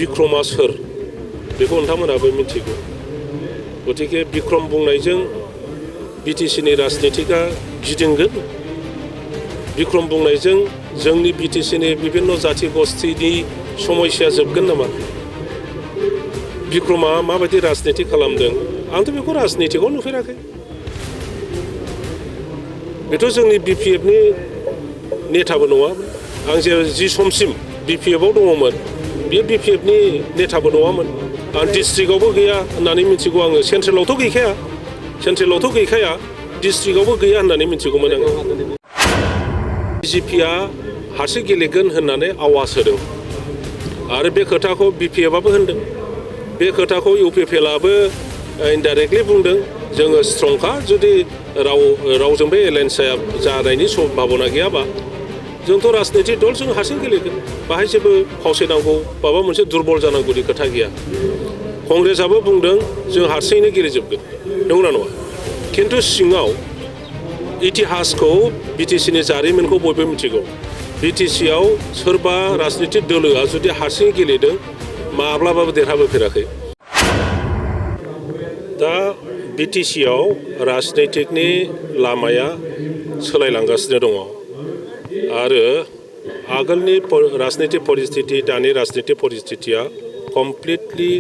बिक्रमआ सोर बेखौ नोंथांमोनाबो मिथिगौ गतिके बिक्रम बुंनायजों बिटिसिनि राजनितिका गिदिंगोन बिक्रम बुंनायजों जोंनि बिटिसिनि बिभिन्न जाति गस्थिनि समस्या जोबगोन नामा बिक्रमा माबायदि राजनिति खालामदों आंथ' बेखौ राजनितिखौ नुफेराखै बेथ' जोंनि बिपिएफनि नेताबो नङा आं जि समसिम बिपिएफआव दङमोन बेयो बिपिएफनि नेताबो नङामोन आं डिस्ट्रिक्टआवबो गैया होननानै मिथिगौ आङो सेन्ट्रेलावथ' गैखाया डिस्ट्रिक्टआवबो गैया होननानै मिथिगौमोन आङो बिजेपिआ हारसिं गेलेगोन होननानै आवाज होदों आरो बे खोथाखौ बिपिएफआबो होनदों बे खोथाखौ इउपिपिएलआबो इनडाइरेक्टलि बुंदों जोङो स्ट्रंखा जुदि रावजोंबो एलायन्स जानायनि सम्भाबना गैयाबा जोंथ' राजनितिक दल जों हारसिं गेलेगोन बाहाय जेबो फावसायनांगौ माबा मोनसे दुरबल जानांगौनि खोथा गैया कंग्रेसआबो बुंदों जों हारसिङैनो गेलेजोबगोन नंगौना नङा खिन्थु सिङाव इतिहासखौ बिटिसिनि जारिमिनखौ बयबो मिथिगौ बिटिसिआव सोरबा राजनितिक दोलोआ जुदि हारसिं गेलेदों माब्लाबाबो देरहाबोफेराखै दा बिटिसिआव राजनितिकनि लामाया सोलायलांगासिनो दङ आरो आगोलनि राजनितिक परिस्थिति दानि राजनितिक परिस्थितिया कमप्लिटलि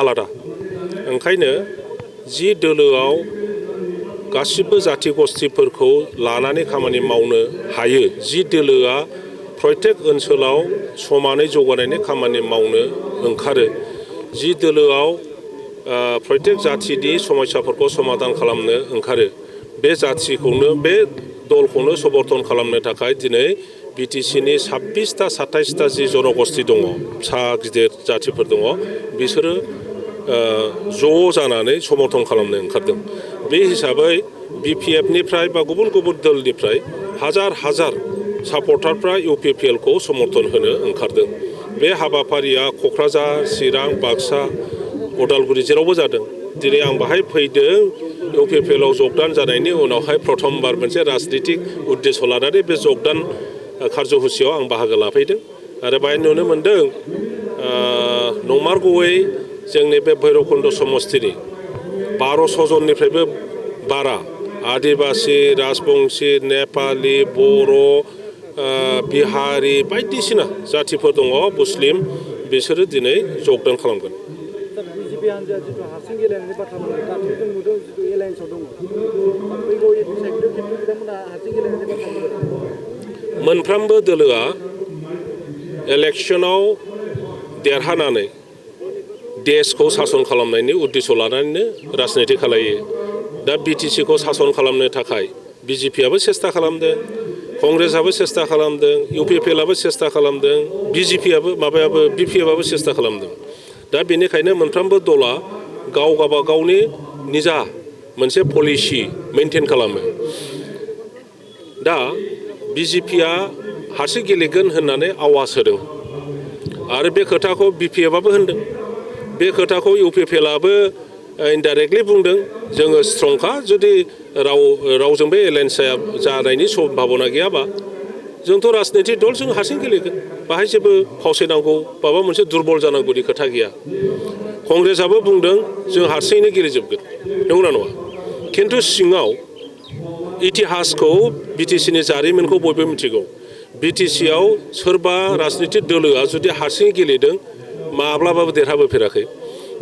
आलादा ओंखायनो जि दोलोआव गासिबो जाति गस्थिफोरखौ लानानै खामानि मावनो हायो जि दोलोआ प्रत्येक ओनसोलाव समानै जौगानायनि खामानि मावनो ओंखारो जि दोलोआव प्रत्येक जातिनि समस्याफोरखौ समाधान खालामनो ओंखारो बे जातिखौनो बे दलखौनो समर्थन खालामनो थाखाय दिनै बिटिसिनि 26टा 27टा जि जनगोष्ठी दङ फिसा गिदिर जातिफोर दङ बिसोरो ज' जानानै समर्थन खालामनो ओंखारदों बे हिसाबै बिपिएफनिफ्राय बा गुबुन गुबुन दलनिफ्राय हाजार हाजार सापर्टारफ्रा इउपिपिएलखौ समर्थन होनो ओंखारदों बे हाबाफारिया क'क्राझार चिरां बाक्सा उदालगुरि जेरावबो जादों दिनै आं बाहाय फैदों इउपिपिएलआव जगदान जानायनि उनावहाय प्रथमबार मोनसे राजनितिक उद्देश्य लानानै बे जगदान कार्यसुचियाव आं बाहागो लाफैदों आरो बाहाय नुनो मोन्दों नंमारगौयै जोंनि बे भैरबकुन्द समस्तिनि 1200 जननिफ्रायबो बारा आदिबासि राजबंसि नेपालि बर' बिहारि बायदिसिना जातिफोर दङ मुस्लिम बिसोरो दिनै जगदान खालामगोन बिजेपि हान्जाया जिथु हारसिं गेलेनायनि बाथ्रा बुंदों दाथ' जों नुदों जिथु एलायन्सआव दङ फैगौ साइडआव खिन्थु बिथांमोना हारसिं गेलेनायनि बाथ्रा बुंदों मोनफ्रोमबो दोलोआ इलेक्सनाव देरहानानै देशखौ सासन खालामनायनि उद्देश्य लानानैनो राजनिति खालायो दा बिटिसिखौ सासन खालामनो थाखाय बिजेपिआबो सेस्था खालामदों कंग्रेसआबो सेस्था खालामदों इउपिपिएलआबो सेस्था खालामदों बिपिएफआबो सेस्था खालामदों दा बेनिखायनो मोनफ्रोमबो दला गाव गावबागावनि निजा मोनसे पलिसि मेनटेन खालामो दा बिजेपिआ हारसिं गेलेगोन होननानै आवाज होदों आरो बे खोथाखौ बिपिएफआबो होनदों बे खोथाखौ इउपिपिएलआबो इनडाइरेक्टलि बुंदों जोङो स्ट्रंखा जुदि रावजोंबो एलायन्स जानायनि सम्भाबना गैयाबा जोंथ' राजनितिक दल जों हारसिं गेलेगोन बाहाय जेबो फावसायनांगौ माबा मोनसे दुरबल जानांगौनि खोथा गैया कंग्रेसआबो बुंदों जों हारसिङैनो गेलेजोबगोन नंगौना नङा खिन्थु सिङाव इतिहासखौ बिटिसिनि जारिमिनखौ बयबो मिथिगौ बिटिसिआव सोरबा राजनितिक दोलोआ जुदि हारसिं गेलेदों माब्लाबाबो देरहाबोफेराखै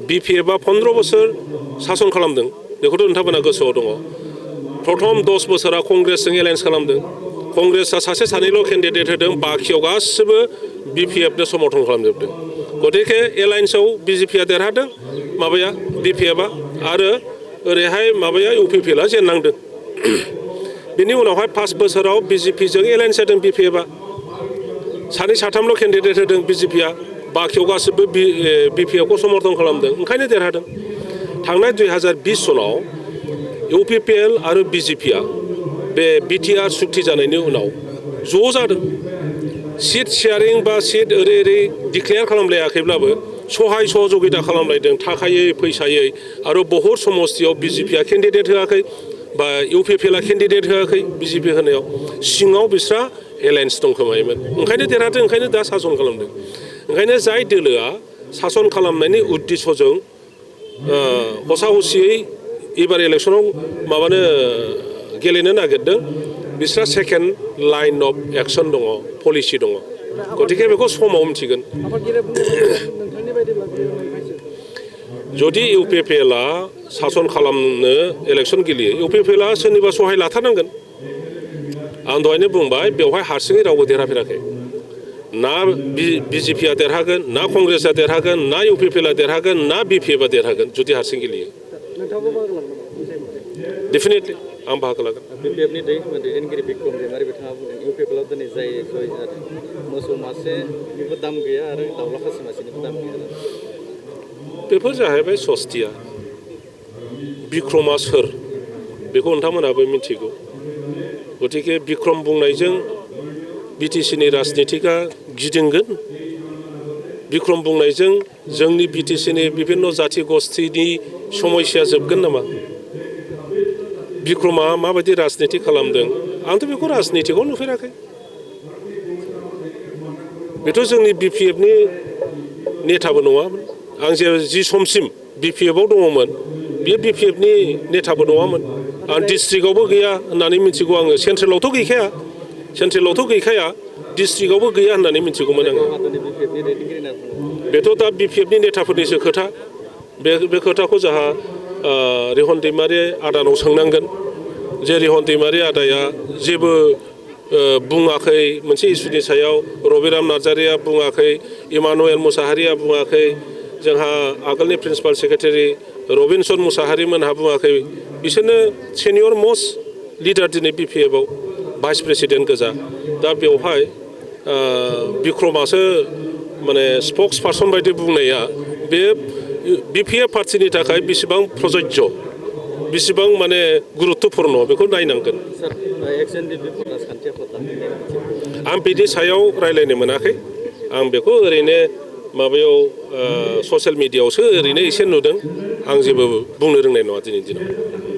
बिपिएफआ 15 बोसोर सासन खालामदों बेखौथ' नोंथांमोना गोसोआव दङ प्रथम 10 बोसोरा कंग्रेसजों एलायन्स खालामदों कंग्रेसआ सासे सानैल' केन्डिडेट होदों बाखियाव गासिबो बिपिएफनो समर्थन खालामजोबदों गतिके एलायन्सआव बिजेपिआ देरहादों बिपिएफआ आरो ओरैहाय इउपिपिएलआ जेननांदों बिनि उनावहाय 5 बोसोराव बिजेपिजों एलायन्स जादों बिपिएफआ सानै साथामल' केन्डिडेट होदों बिजेपिआ बाखियाव गासिबो बिपिएफखौ समर्थन खालामदों ओंखायनो देरहादों थांनाय 2020 सनाव इउपिपिएल आरो बिजेपिआ बे बिटिआर सुक्ति जानायनि उनाव ज' जादों सिट शेयारिं बा सिट ओरै डिक्लेयार खालामलायाखैब्लाबो सहाय सहযোगिता खालामलायदों थाखायै फैसायै आरो बहुद समस्तियाव बिजेपिआ केन्डिडेट होआखै बा इउपिपिएलआ केन्डिडेट होआखै बिजेपि होनायाव सिङाव बिस्रा एलायन्स दंखोमायोमोन ओंखायनो देरहादों ओंखायनो दा सासन खालामदों ओंखायनो जाय दोलोआ सासन खालामनायनि उद्देश्यजों हसा हसियै एबार इलेक्सनाव माबानो गेलेनो नागिरदों बिस्रा सेकेन्ड लाइन अफ एक्सन दङ पलिसि दङ गतिके बेखौ समाव मिथिगोन आफादगिरिया बुंनाय बायदिब्ला नोंथांनि बायदिब्ला बेयो नंखायसो जुदि इउ पि पि एलआ सासन खालामनो इलेक्सन गेलेयो इउ पि पि एलआ सोरनिबा सहाय लाथारनांगोन आं दहायनो बुंबाय बेवहाय हारसिङै रावबो देरहाफेराखै ना बिजेपिआ देरहागोन ना कंग्रेसआ देरहागोन ना इउ पि पि एलआ देरहागोन ना बि पि एफआ देरहागोन जुदि हारसिं गेलेयो नोंथाङाबो बाहागो लागोन डेफिनेटलि आं बाहागो लागोन बिपिएफनि दैदेनगिरि बिक्रम दैमारि बिथाङा बुंदों इउ पि पि एलआव दिनै जाय जय जादों मोसौ मासेनिबो दाम गैया आरो दाउला खासि मासेनिबो दाम गैया बेफोर जाहैबाय सस्तिया बिक्रमआ सोर बेखौ नोंथांमोनहाबो मिथिगौ गतिके बिक्रम बुंनायजों बिटिसिनि राजनितिकआ गिदिंगोन बिक्रम बुंनायजों जोंनि बिटिसिनि बिभिन्न जाथि गस्थिनि समस्या जोबगोन नामा बिक्रमा माबायदि राजनिति खालामदों आंथ' बेखौ राजनितिकआव नुफेराखै बेथ' जोंनि बि पि एफनि नेताबो नङामोन आं जि समसिम बि पि एफआव दङमोन बेयो बि पि एफनि नेताबो नङामोन आं डिस्ट्रिक्टआवबो गैया होननानै मिथिगौ आङो सेन्ट्रेलावथ' गैखाया डिस्ट्रिक्टआवबो गैया होननानै मिथिगौमोन आङो बेथ' दा बि पि एफनि नेताफोरनिसो खोथा बे खोथाखौ जोंहा रिहन दैमारि आदानाव सोंनांगोन जे रिहन दैमारि आदाया जेबो बुङाखै मोनसे इस्युनि सायाव रबिराम नार्जारिया बुङाखै इमानुएल मुसाहारिया बुङाखै जोंहा आगोलनि प्रिन्सिपाल सेक्रेटारि रबिनसन मुसाहारिमोनहा बुङाखै बिसोरनो सेनियर मस्ट लिडार दिनै बि पि एफआव भाइस प्रेसिडेन्ट गोजा दा बेवहाय बिक्रमासो माने स्पक्स पार्सन बायदि बुंनाया बे बि पि एफ पार्टिनि थाखाय बेसेबां प्रजज्य बेसेबां माने गुरुत्वपूर्ण बेखौ नायनांगोन आं बिनि सायाव रायज्लायनो मोनाखै आं बेखौ ओरैनो माबायाव ससियेल मिडियायावसो ओरैनो एसे नुदों आं जेबो बुंनो रोंनाय नङा दिनैनि दिनाव